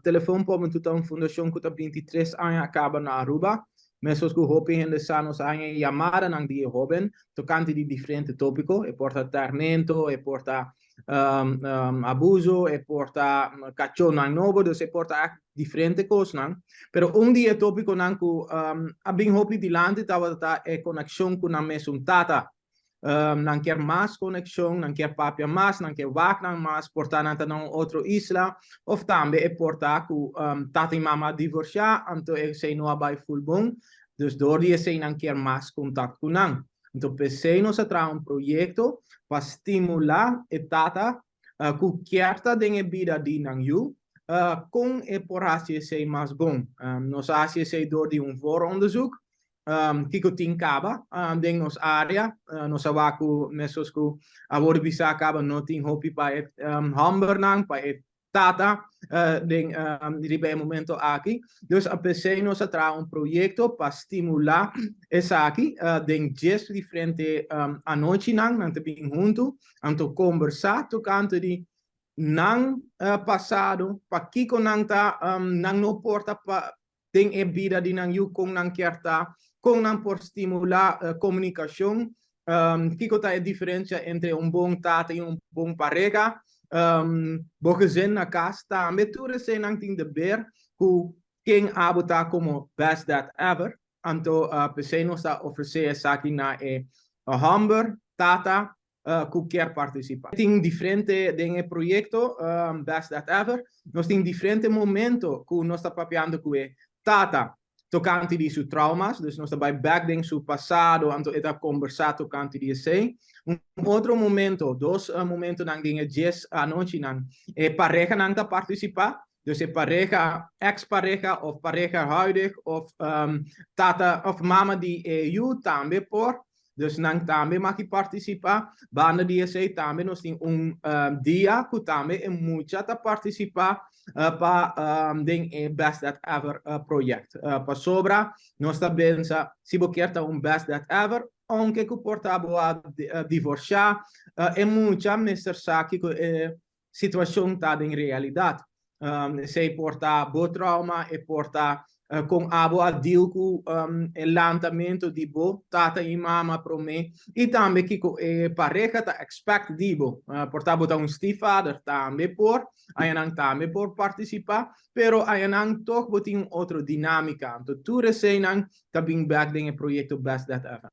Telefon pa Hubentud ta un fundacion cu ta 23 aña caba na Aruba. Mescos cu hopi hende sa, nos a haña yamadanan di e hoben tocante di diferente topico. E por ta tormento, e por ta abuso, e por ta cachonan nobo, dus e por ta echt diferente cosnan. Pero un di e topiconan cu a bin hopi dilanti tabata e conexion cu nan mesun tata. Nan kier mas conexion, nan kier papia mas, nan kier wak nan mas, por ta nan ta na un otro isla, of tambe e por ta cu tata y mama a divorcia, anto esey no a bay full bon, dus door di esey nan kier mas contact cu nan. Anto p'esey nos a traha un proyecto pa stimula e tata cu kier ta den e bida di nan yu, con e por haci esey mas bon. Nos a haci esey door di un vooronderzoek, kiko tin caba den nos area. Nos a wak cu mescos cu awor bisa caba, no tin hopi pa e hombernan, pa e tata den riba e momento aki. Dus a p'esey nos a traha un proyecto pa stimula esaki den 10 diferente anochinan. Nan ta bin hunto, anto conversa tocante di nan pasado, pakiko nan ta nan no por ta pa den e bida di nan yu con nan kier ta, con nan por stimula comunicacion, kiko ta e diferencia entre un bon tata y un bon pareha, bo gezin na cas tambe, tur eseynan tin de ber cu ken abo ta como best dad ever. Anto p'esey nos ta ofrece esaki na e homber, tata, cu kier participa. Tin diferente den e proyecto Best Dad Ever, nos tin diferente momento cu nos ta papiando cu e tata tocante di su traumas, dus nos ta bay back den su pasado, anto e ta conversa tocante di esey. Un otro momento, dos momentonan den e 10 anochinan, e parehanan ta participa, dus e pareha, ex pareha of pareha huidig of tata of mama di e yu tambe por. Dus nan tambe mag participa. Banda di esey tambe nos tin un dia cu tambe e mucha ta participa pa den e Best Dad Ever project. Pasobra nos ta pensa, si bo kier ta un Best Dad Ever, aunke cu por ta bo a divorcia, e mucha mester sa kico e situacion ta den realidad. Esey por ta bo trauma, e por ta con abo a deal cu e lantamento di bo tata y mama prome, y tambe kico e pareha ta expect di bo. Por ta bo ta un stiefvader, tambe por, ayanan tambe por participa, pero ayanan toch bo tin un otro dinamica. Anto tur eseynan ta bin back den e proyecto Best Dad Ever.